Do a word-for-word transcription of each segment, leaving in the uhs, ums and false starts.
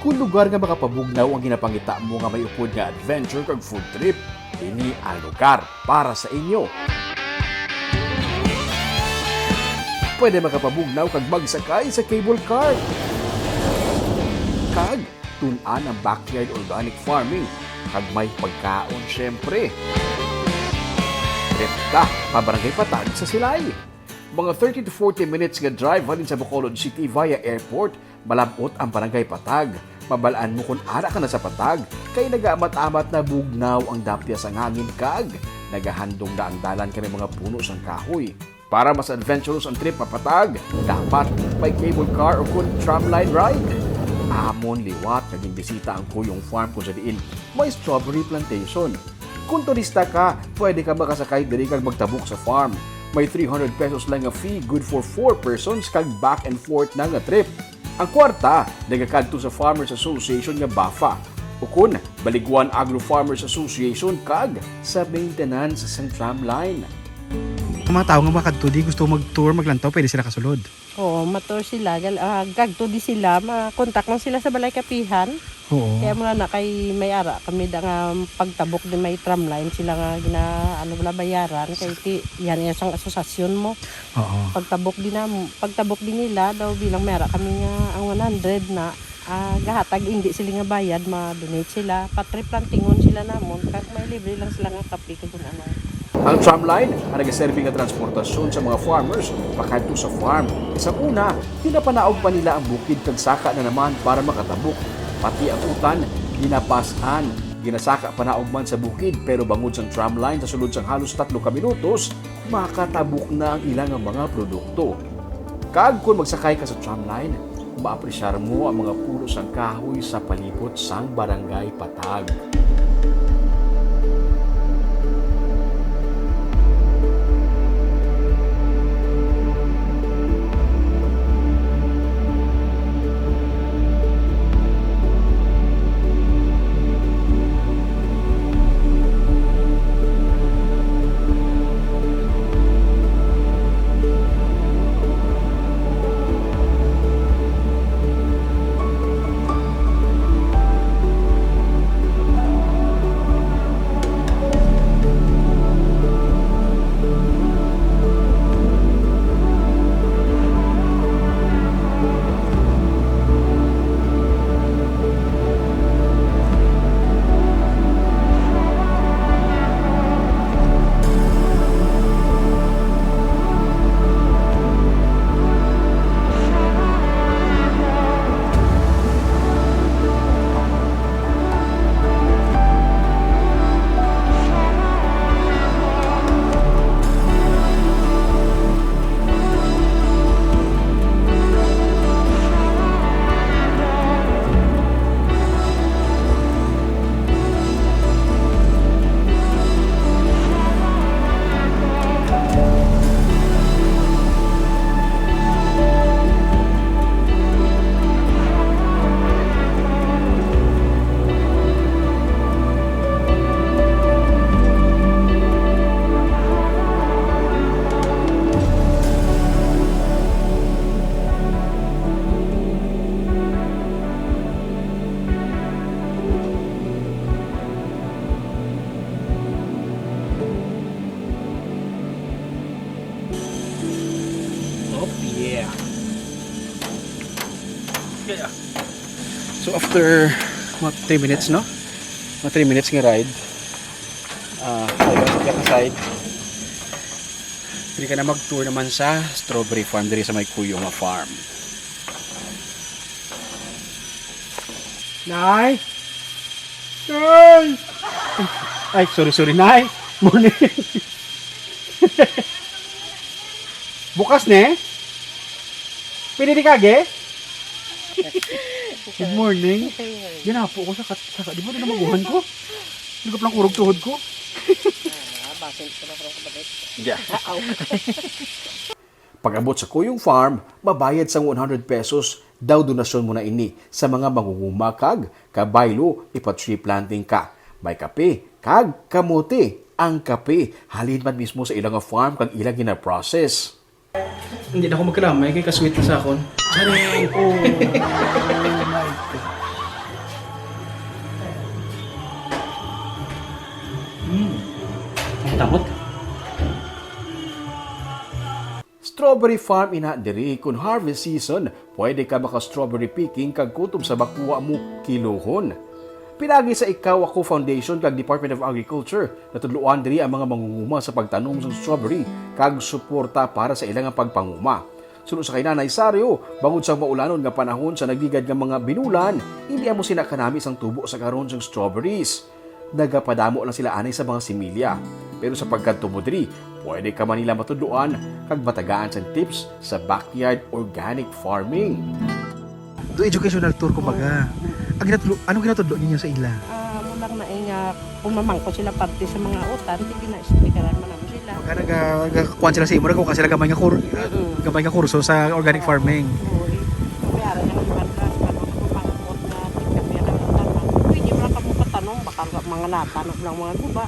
Kung lugar nga makapabugnaw ang ginapangita mo nga may upod nga adventure kag food trip, ini ang lugar para sa inyo. Pwede makapabugnaw kag magsakay sa cable car. Kag tun-an ang backyard organic farming, kag may pagkaon, syempre. Direkta pa Barangay Patag sa Silay. Mga thirty to forty minutes nga drive halin sa Bacolod City via airport, malab-ot ang Barangay Patag. Mabal-an mo kon ara ka na sa Patag, kay nagaamat-amat na bugnaw ang dapya sang hangin kag nagahandom na ang dalan kay may mga puno sang kahoy. Para mas adventurous ang trip pa Patag, dapat may cable car o kon tramline ride. Amon liwat nga ginbisita ang Kuyong Farm, kung sa diin may strawberry plantation. Kung turista ka, pwede ka makasakay diri kag magtabok sa farm. May three hundred pesos lang nga fee, good for four persons, kag back and forth na nga trip. Ang kwarta nagakadto sa Farmers Association nga BAFA, ukon Baliguan Agro Farmers Association, kag sa maintenance sang tram line. Ang mga tawo nga makadto di gusto mag-tour, maglantaw, pwede sila kasulod. Oo, ma-tour sila. Gal-, ah, gagto di sila, makontak lang sila sa Balay Kapihan. Oo. Kaya mura na kay may ara kami da nga pagtabok di may tram line sila nga gina-, ano, wala bayaran. Kay ti, yan, yan sang asosasyon mo. Oo. Pagtabok di na, pagtabok di nila daw, bilang may ara kami nga ang one hundred na, ah, gahatag, hindi sila nga bayad, ma-donate sila. Pa-tree plantingon sila namon, kag may libre lang sila nga kape kag kung ano. Ang tramline ang nagaserbi nga transportasyon sa mga farmers pakadto sa farm. Sa una, ginapanaog pa nila ang bukid kag saka na naman para makatabok. Pati ang utan, ginapas-an. Ginasaka panaog man sa bukid, pero bangod sang tramline sa sulod sang halos tatlo ka minutos, makatabok na ang ila nga mga produkto. Kag kon magsakay ka sa tramline, maapresyar mo ang mga puno sang kahoy sa palibot sang Barangay Patag. Oh, yeah. Yeah. So, after mga three minutes, no? Mga three minutes nga ride, ah, ayun, sa side, pwede ka na mag-tour naman sa strawberry farm diri sa may Kuyo nga farm. Nay! Nay! Ay, sorry, sorry, Nay! Morning! Bukas ne? Pwede di kage? Good morning. Ginapo ko sa kat-, sa kat-, di ba, di na maguhan ko? Nagaplang kurog tuhod ko. Ah, basin ko na kurog kabalik. Yeah. Aw. Pag-abot sa Kuyong Farm, mabayad sang one hundred pesos daw donasyon mo na ini sa mga mangunguma kag kabaylo ipa-tree planting ka. May kape kag kamote. Ang kape halin man mismo sa ila nga farm kag ila gina-process. Hindi na ako magkalamay kay ka-sweet na sa akon. Charing! Oh, oh my God. Strawberry farm ina diri. Kun harvest season, pwede ka maka-strawberry picking kag kutob sa makuha mo, kilohon. Pinaagi sa Ikaw Ako Foundation kag Department of Agriculture, natudloan diri ang mga mangunguma sa pagtanom sang strawberry kag suporta para sa ila nga pagpanguma. Suno sa kay Nanay Sario, bangod sa maulanon nga panahon sa nagligad nga mga binulan, hindi amo sina kanami sang tubo sa karon sang strawberries. Nagapadamo lang sila anay sa mga similya. Pero sa pagkadto mo diri, pwede ka man nila matudloan kag matagaan sang tips sa backyard organic farming. Do educational tour, kumbaga. Ang ginatudlo, ano ginatudlo ninyo sa ila? Ah, mo lang na nga, kung mamangko sila parte sa mga utan, sige na, explikaran man namo sila. Pagka naga-, nagakuan sila sa imo, nagakuha sila gamay nga kur-, Mm. gamay nga kurso sa organic farming. Oo, eh. Kaya rin ang iban ka, sa mga kapangkot na, tignan mo yan ang utan, ah. Pwede mo lang kamo katanom, baka nga mga natanom lang mga guba.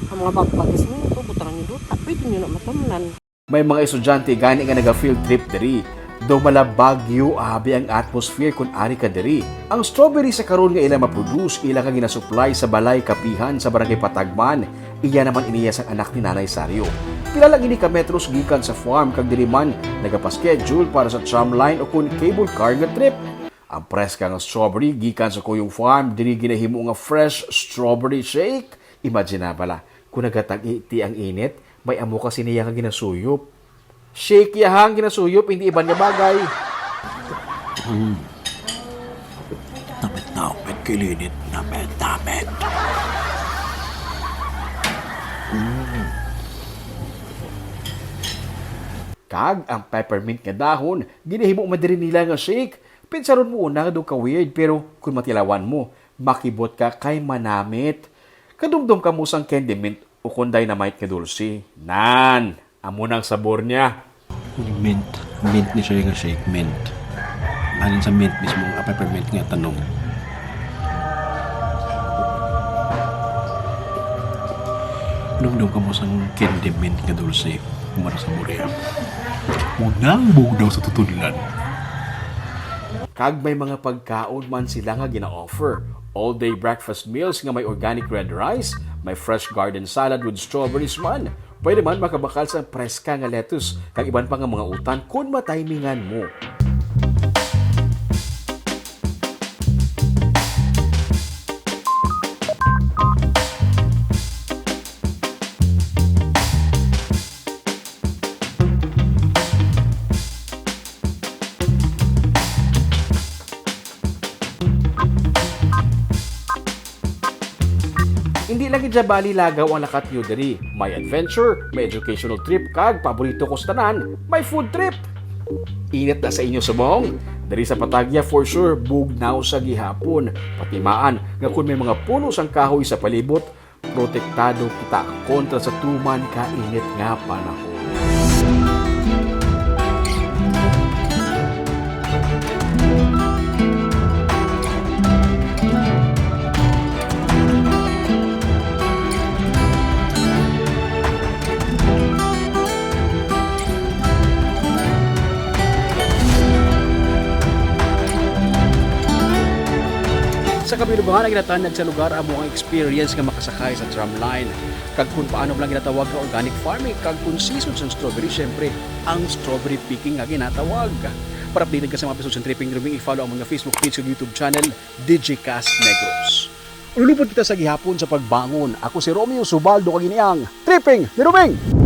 Ang mga bagbag is mo, ito, butang niyo duta. Pwede niyo na matamnan. May mga estudyante gani nga naga-field trip diri. Daw malabagyo abi ang atmosphere kun ari ka diri. Ang strawberry sa karon nga ila maproduce, ila nga ginasupply sa balay kapihan sa Barangay Patagman. Iya naman iniya sang anak ni Nanay Sario. Pila lang ini ka metros gikan sa farm kag diri man nagapaschedule para sa tramline o kun cable car nga trip. Ang preska nga strawberry gikan sa Kuyong Farm, diri ginahimo nga fresh strawberry shake. Imagine na bala, kung nagatag-iti ang init, may amo ka siniya nga ginasuyop. Shake yahang ginasuyop, hindi iban nga bagay. Mm. Napit-napit, kilinit, napit-napit. Mm. Kag ang peppermint nga dahon, ginahimo man diri nila nga shake. Pinsaron mo una daw ka weird, pero kung matilawan mo, makibot ka kay manamit. Kadumdom ka mo sang candy mint ukon dynamite nga dulce. Nan, amo na ang sabor niya. Mint. Mint ni siya nga shake. Mint. Halin sa mint mismo, ang peppermint nga tanom. Dumdom ka mo sang candy mint nga dulce. Mara sa Morea. Unang bugnaw sa tutudlan. Kag may mga pagkaon man sila nga gina-offer. All-day breakfast meals nga may organic red rice, may fresh garden salad with strawberries man. Pwede man makabakal sa preska nga lettuce kag iban pa nga mga utan kon matimingan mo. Hindi lang gid siya bali lagaw ang lakat niyo diri. May adventure, may educational trip, kag paborito ko sa tanan, may food trip. Init na sa inyo subong? Diri sa Patagya, for sure, bugnaw sa gihapon. Patimaan nga kung may mga puno sang kahoy sa palibot, protektado kita kontra sa tuman ka init nga panahon. Sa kabilugan nga ginatanyag sa lugar amo ang experience nga makasakay sa tram line, kag kung paano lang ginatawag nga organic farming, kag kung season sang strawberry, syempre, ang strawberry picking nga ginatawag. Para updated ka sa mga episode sa Tripping Driving, i-follow ang mga Facebook page ug YouTube channel, Digicast Negros. Ululupot kita sa gihapon sa pagbangon. Ako si Romeo Subaldo, kag ini ang Tripping ni Rubing!